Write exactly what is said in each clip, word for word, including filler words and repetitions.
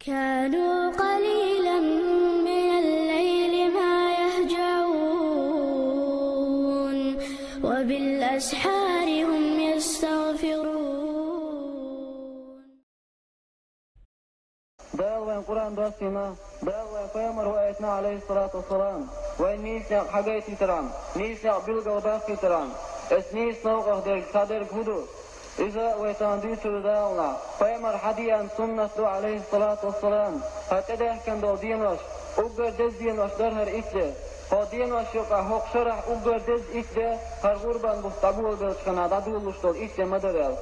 كانوا قليلا من الليل ما يهجعون، وبالأسحار هم يستغفرون. Дала вайн Къуръан доссийна, Дала вайн пайхамар ваийтина, алейхиссалату вассалам, вайн нийсанехь хьагайтийтаран, нийсанехь билгалбахийтаран. Эс нийса новкъах дерг, цхьа дерг хӀун ду? Иза вай тахана дуьйцур ду Дала. Пайхамар хьадеана суннат ду, алейхиссалату вассалам, хӀара тӀедаьхкина долу денош, уггар деза денош дара хӀара итт де. ХӀокху деношна юкъахь хӀокху шарахь уггар деза итт де, хӀара гӀурбан бутт дӀаболабеллачу хенахь дӀадолалуш долу итт де ма дара аьлла.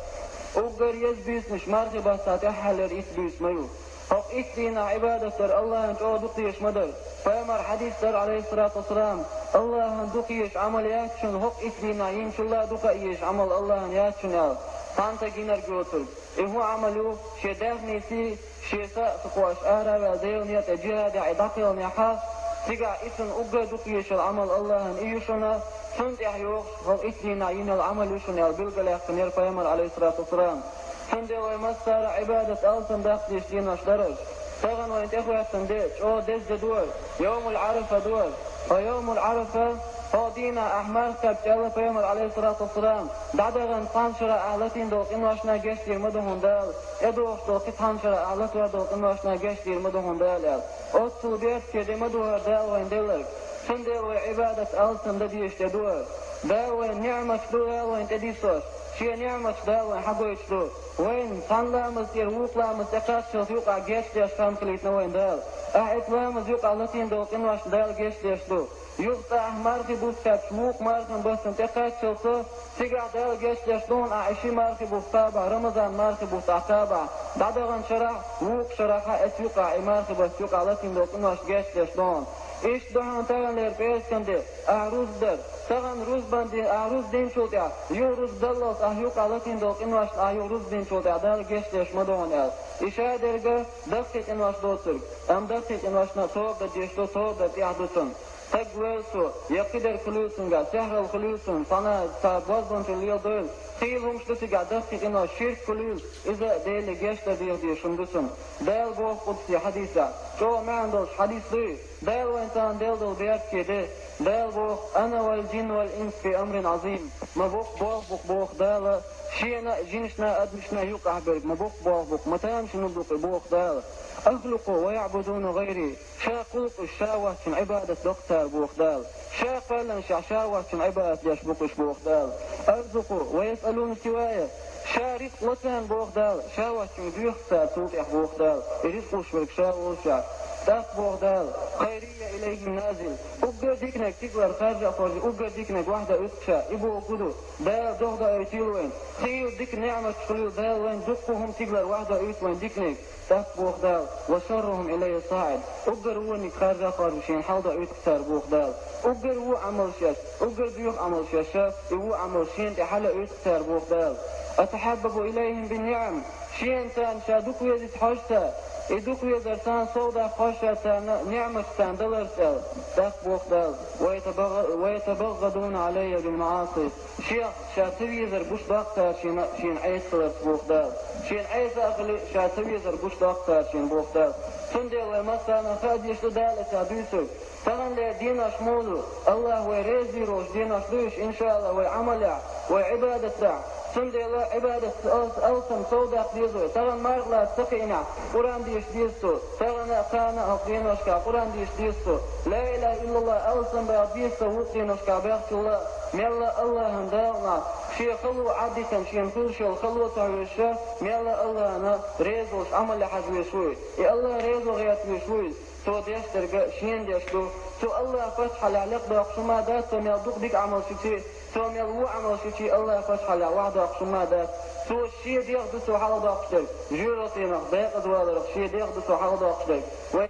Уггар еза буьйсанаш мархи баттахь тӀаьххьарлера итт буьйса ма ю. ХӀокху итт дийнахь Ӏибадат дар Аллахьан чӀогӀа дукха езаш ма дара. Пайхамар хьадис дара, алейхиссалату вассалам, Аллахьан дукха езаш Ӏамал яц шуна, хӀокху итт дийнахь йинчул а дукха езаш Ӏамал Аллахьан яц шуна аьлла. Цхьана стага йинарг йоцург. И хӀун Ӏамал ю? Шен даьхнийций, шен са а ца кхоьссуш, ара а ваьлла, Делан некъа тӀе джихӀаде и дӀакхелхинехь, цигахь и цунна уггар дукха езаш йолу Ӏамал Аллахьан и ю шуна, цунна тӀехь йогӀуш, хӀокху итт дийнахь йина йолу Ӏамал ю шуна аьлла, билгалъяьккхинера пайхамар, алейхиссалату вассалам. Цундела вай массара а Ӏибадат алсам даккха дезаш денош дара уьш. Тахана вайна тӀехӀоьттина де, чӀогӀа деза де ду хӀара, йовмул Ӏарафа ду хӀара. Хьо йовмул Ӏарафа, хӀокху дийнахь ахь марха кхаьбча аьлла пайхамар, алейхиссалату вассалам, дӀадаханчу цхьана шарахь ахь латийна долу къиношна гечдийр ма ду хьуна Дала, тӀедогӀуш долу кхин цхьана шарахь ахь латор долу къиношна гечдийр ма ду хьуна Дала аьлла. Оццул бертахь де ма ду хӀара Дала вайна делларг. Цундела вай Ӏибадат алсам дан дезаш де ду хӀара. Дала вайна ниӀматаш ду, Дала вайна тӀедиссош. Шен ниӀматаш Дала вайна хьагойтуш ду. Вайна цхьана ламаза тӀера вукху ламаза тӀекхаччалц юкъахь гечдеш хан хилийтина вайна Дала. Ахь оцу ламаза юкъахь латийна долу къиношна Дала гечдеш ду. Юха цкъа ахь мархи бутт кхаьбча, вукху мархин баттана тӀекхаччалц, цигахь Дала гечдеш ду хьуна ахь и ши мархи бутт кхабахь, Рамазан мархи бутт ахь кхабахь, дӀадаханчу шарахь, вукху шарахь а, оцу юкъахь, и мархи баттан юкъахь латийна долу къиношна гечдеш ду хьуна. Иштта ду хьуна таханлера пӀераскан де, ахь рузба дар. Тахана рузбан де, ахь рузба динчул тӀаьхьа, юха рузба даллалц ахь юкъахь латийна долу къиношна ахь юха рузба динчул тӀаьхьа Дала гечдеш ма ду хьуна аьлла. И шадерг а даккхий къинош доцург, амма даккхий къиношна а тоба дан дезаш ду, тоба дар тӀехь ду цунна. Стаг вевза цо, я кхидерг хуьлийла цуьнгахь, сихьралла хуьлийла цунна, цхьана цхьа бозбунчалла леладойла, хийла хӀумнаш ду цигахь даккхий къинош, ширк хуьлийла, иза а Деле гечдар деха дезаш хӀума ду цунна. Дала боху къудси хьадисехь, чӀогӀа маьӀна долуш хьадис дуй, Дала вайна тахана делла долу бертахь де. Дала боху: «Ана вал джинну вал инсу фи амрин Ӏазим». Ма бу-кх болх бу-кх боху Дала, шена а, жинашна а, адамашна а юкъахь берг ма бу-кх болх бу-кх, ма тамашийна ду-кх и боху Дала. «Ахлукъу ва яӀбудуна гӀайри». Ша кхуллу уьш, ша воцчунна Ӏибадат до-кх цара боху Дала. Ша кхоьллинехь ша воцчунна Ӏибадат деш бу-кх уьш боху Дала. «Арзукъу ва ясъалуна сивая». Ша рицкъ ло царна боху Дала, ша воцчуьнга доьху-кх цара цул тӀаьхьа боху Дала. И рицкъ луш верг ша волушехь. ТӀаккха боху Дала: «Хайрийя илайхим назил». Уггар диканиг цига лар харжа а хоржий, уггар диканиг вахьда уьту-кх ша. И бохург хӀун ду? Дала догӀа доуьйтийла вайна. Хийла дика ниӀматаш хуьлийла Дала вайна, дуккха хӀума цига лар вахьда уьйту вайна диканиг. ТӀаккха боху Дала: «Ва шаррухум илайя саӀид». Уггар вониг харжа а хоржий, шена хьалдоуьйту-кх цара боху Дала. Уггар вон Ӏамалш еш, уггар доьху Ӏамалш еш, и вон Ӏамалш шена тӀе хьалауьйту-кх цара боху Дала. «Атахьаббабу илайхим бин-ниӀам». Шена царна ша дукха везийта хьожу ша, и дукха везар царна сов даккха хьожу ша царна ниӀматаш царна даларца аьлла. ТӀаккха боху Дала: «Ва ятабагӀа-, ва ятабагӀадуна Ӏалайя бил-маӀаси». Шех ша ца везар гуш доккху цара шена, шена Ӏеса хиларца боху Дала. Шена Ӏеса а хили, ша ца везар гуш доккху цара шена боху Дала. Цундела вай массарна а хаа дезаш ду Дала и ца дуьйцург. Таханлера денош муха ду? АллахӀ вай резавийр волуш денош ду уьш, иншааллахӀ, вай Ӏамалехь, вай Ӏибадатехь. Цундела Ӏибадат ал-, алсам сов даккха деза вай. Тахана марха лаца ца кхиънехь, Къуръан деша деза цо. Тахана а, кхана а хӀокху деношкахь Къуръан деша деза цо. Ла илаха иллаллахӀ алсам баха деза цо вукху деношкахь баьхначул а, мелла а АллахӀан дакъа нах, шен хало Ӏадитина, шена хуьлуш йолу хало ца хьоьжуш, мелла а АллахӀана реза волуш Ӏамале хьажа везаш ву иза. И АллахӀ резо гӀерта везаш ву иза. Цо деш дерг шена деш ду. Цо АллахӀ пачхьалкхехь лекхдоккхуш хӀума дац, цо мел дукха дика Ӏамалш йича, цо мел вон Ӏамалш йича, АллахӀ пачхьалкхехь охьадоккхуш хӀума дац. Цо шен дегӀ ду цо хьалхадоккхуш дерг. Жоьжахатинах декъаза валарх шен дегӀ ду цо хьалхадоккхуш дерг. Вай